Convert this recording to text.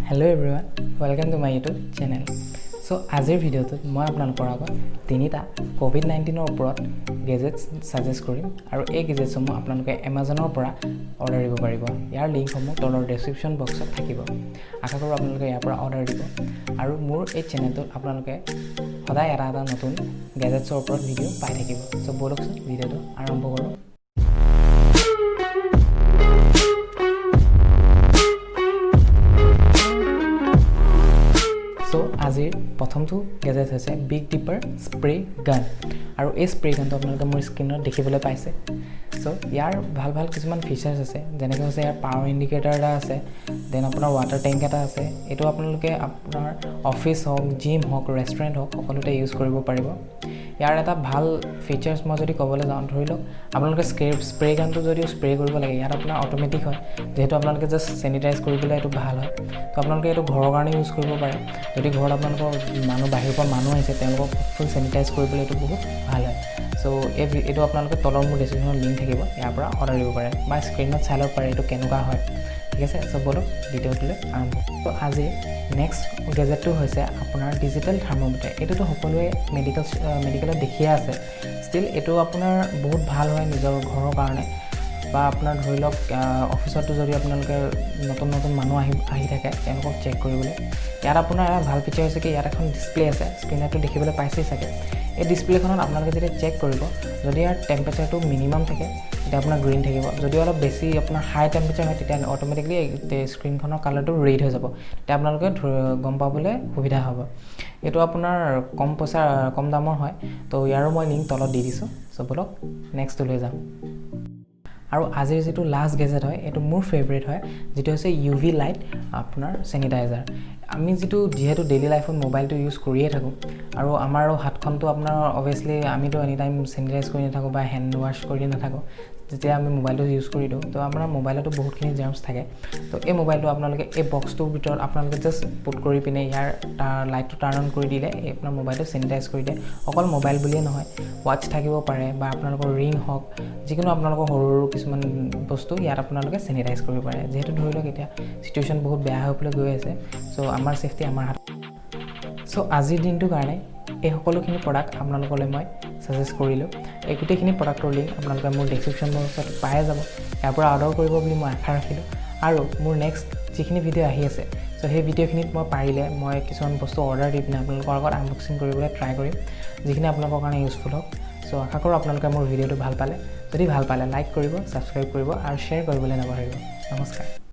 Hello everyone, welcome to my YouTube channel. So আজিৰ ভিডিঅ'টোত মই আপোনালোকৰ আগত তিনিটা ক'ভিড-19ৰ ওপৰত গেজেটছ ছাজেষ্ট কৰিম আৰু এই গেজেটছসমূহ আপোনালোকে এমাজনৰ পৰা অৰ্ডাৰ দিব পাৰিব। ইয়াৰ লিংকসমূহ তলৰ ডেছক্ৰিপশ্যন বক্সত থাকিব। আশা কৰোঁ আপোনালোকে ইয়াৰ পৰা অৰ্ডাৰ দিব আৰু মোৰ এই চেনেলটোত আপোনালোকে সদায় এটা এটা নতুন গেজেটছৰ ওপৰত ভিডিঅ' পাই থাকিব। চ' ব'লকচোন, ভিডিঅ'টো আৰম্ভ কৰোঁ। চ' আজিৰ প্ৰথমটো গেজেট হৈছে বিগ ডিপাৰ স্প্ৰে গান আৰু এই স্প্ৰে গানটো আপোনালোকে মোৰ স্ক্ৰীণত দেখিবলৈ পাইছে। চ' ইয়াৰ ভাল ভাল কিছুমান ফিচাৰ্ছ আছে, যেনেকৈ হৈছে ইয়াৰ পাৱাৰ ইণ্ডিকেটৰ এটা আছে, then আপোনাৰ ৱাটাৰ টেংক এটা আছে। এইটো আপোনালোকে আপোনাৰ অফিচ হওক, জিম হওক, ৰেষ্টুৰেণ্ট হওক, সকলোতে ইউজ কৰিব পাৰিব। ইয়াৰ এটা ভাল ফিচাৰ্ছ মই যদি ক'বলৈ যাওঁ, ধৰি লওক আপোনালোকে স্প্ৰে গানটো যদিও স্প্ৰে কৰিব লাগে, ইয়াত আপোনাৰ অট'মেটিক হয়, যিহেতু আপোনালোকে জাষ্ট চেনিটাইজ কৰিবলৈ এইটো ভাল হয়। তো আপোনালোকে এইটো ঘৰৰ কাৰণে ইউজ কৰিব পাৰে। যদি ঘৰত আপোনালোকৰ মানুহ, বাহিৰৰ পৰা মানুহ আহিছে, তেওঁলোকক ফুল চেনিটাইজ কৰিবলৈ এইটো বহুত ভাল হয়। চ' এইটো আপোনালোকে তলৰ মোৰ ডিছক্ৰিপশ্যনত লিংক থাকিব, ইয়াৰ পৰা অৰ্ডাৰ দিব পাৰে বা স্ক্ৰীণত চাই ল'ব পাৰে এইটো কেনেকুৱা হয়। ঠিক আছে, চ' ব'লক ভিডিঅ'টোলৈ আৰম্ভ। ত' আজি নেক্সট গেজেটটো হৈছে আপোনাৰ ডিজিটেল থাৰ্মোমিটাৰ। এইটোতো সকলোৱে মেডিকেলত দেখিয়ে আছে। ষ্টিল এইটো আপোনাৰ বহুত ভাল হয় নিজৰ ঘৰৰ কাৰণে বা আপোনাৰ ধৰি লওক অফিচতো যদি আপোনালোকে নতুন নতুন মানুহ আহি আহি থাকে, তেওঁলোকক চেক কৰিবলৈ। ইয়াত আপোনাৰ এটা ভাল ফিচাৰ হৈছে কি, ইয়াত এখন ডিছপ্লে আছে, স্ক্ৰীণতো দেখিবলৈ পাইছেই চাগে। এই ডিছপ্লেখনত আপোনালোকে যেতিয়া চেক কৰিব, যদি ইয়াৰ টেম্পাৰেচাৰটো মিনিমাম থাকে, তেতিয়া আপোনাৰ গ্ৰীণ থাকিব। যদি অলপ বেছি আপোনাৰ হাই টেম্পাৰেচাৰ হয়, তেতিয়া অট'মেটিকলি স্ক্ৰীণখনৰ কালাৰটো ৰেড হৈ যাব। তেতিয়া আপোনালোকে গম পাবলৈ সুবিধা হ'ব। এইটো আপোনাৰ কম পইচা, কম দামৰ হয়। তো ইয়াৰো মই লিংক তলত দি দিছোঁ। চ' ব'লক, নেক্সটটোলৈ যাওঁ। আৰু আজিৰ যিটো লাষ্ট গেজেট হয়, এইটো মোৰ ফেভৰেট হয়, যিটো হৈছে ইউ ভি লাইট আপোনাৰ চেনিটাইজাৰ। আমি যিহেতু ডেইলি লাইফত মোবাইলটো ইউজ কৰিয়ে থাকোঁ আৰু আমাৰো হাতখনটো আপোনাৰ অভিয়াছলি আমিতো এনি টাইম চেনিটাইজ কৰি নাথাকোঁ বা হেণ্ড ৱাছ কৰি নাথাকোঁ। যেতিয়া আমি মোবাইলটো ইউজ কৰি দিওঁ, তো আপোনাৰ মোবাইলতো বহুতখিনি জাৰ্মছ থাকে। তো এই মোবাইলটো আপোনালোকে এই বক্সটোৰ ভিতৰত আপোনালোকে জাষ্ট পুট কৰি পিনে ইয়াৰ তাৰ লাইটটো টাৰ্ণ অন কৰি দিলে, এই আপোনাৰ মোবাইলটো চেনিটাইজ কৰি দিয়ে। অকল মোবাইল বুলিয়ে নহয়, ৱাটচ থাকিব পাৰে বা আপোনালোকৰ ৰিং হওক, যিকোনো আপোনালোকৰ সৰু সৰু কিছুমান বস্তু ইয়াত আপোনালোকে চেনিটাইজ কৰিব পাৰে। যিহেতু ধৰি লওক এতিয়া চিটুৱেশ্যন বহুত বেয়া হৈ গৈ আছে, চ' আমাৰ ছেফটি আমাৰ হাতত। চ' আজিৰ দিনটোৰ কাৰণে এই সকলোখিনি প্ৰডাক্ট আপোনালোকলৈ মই ছাজেষ্ট কৰিলোঁ। এই গোটেইখিনি প্ৰডাক্টৰ লিংক আপোনালোকে মোৰ ডেছক্ৰিপশ্যন বক্সত পায়ে যাব। ইয়াৰ পৰা অৰ্ডাৰ কৰিব বুলি মই আশা ৰাখিলোঁ। আৰু মোৰ নেক্সট যিখিনি ভিডিঅ' আহি আছে, চ' সেই ভিডিঅ'খিনিত মই পাৰিলে মই কিছুমান বস্তু অৰ্ডাৰ দি পিনে আপোনালোকৰ আগত আনবক্সিং কৰিবলৈ ট্ৰাই কৰিম, যিখিনি আপোনালোকৰ কাৰণে ইউজফুল হওক। চ' আশা কৰোঁ আপোনালোকে মোৰ ভিডিঅ'টো ভাল পালে। যদি ভাল পালে, লাইক কৰিব, ছাবস্ক্ৰাইব কৰিব আৰু শ্বেয়াৰ কৰিবলৈ নাপাহৰিব। নমস্কাৰ।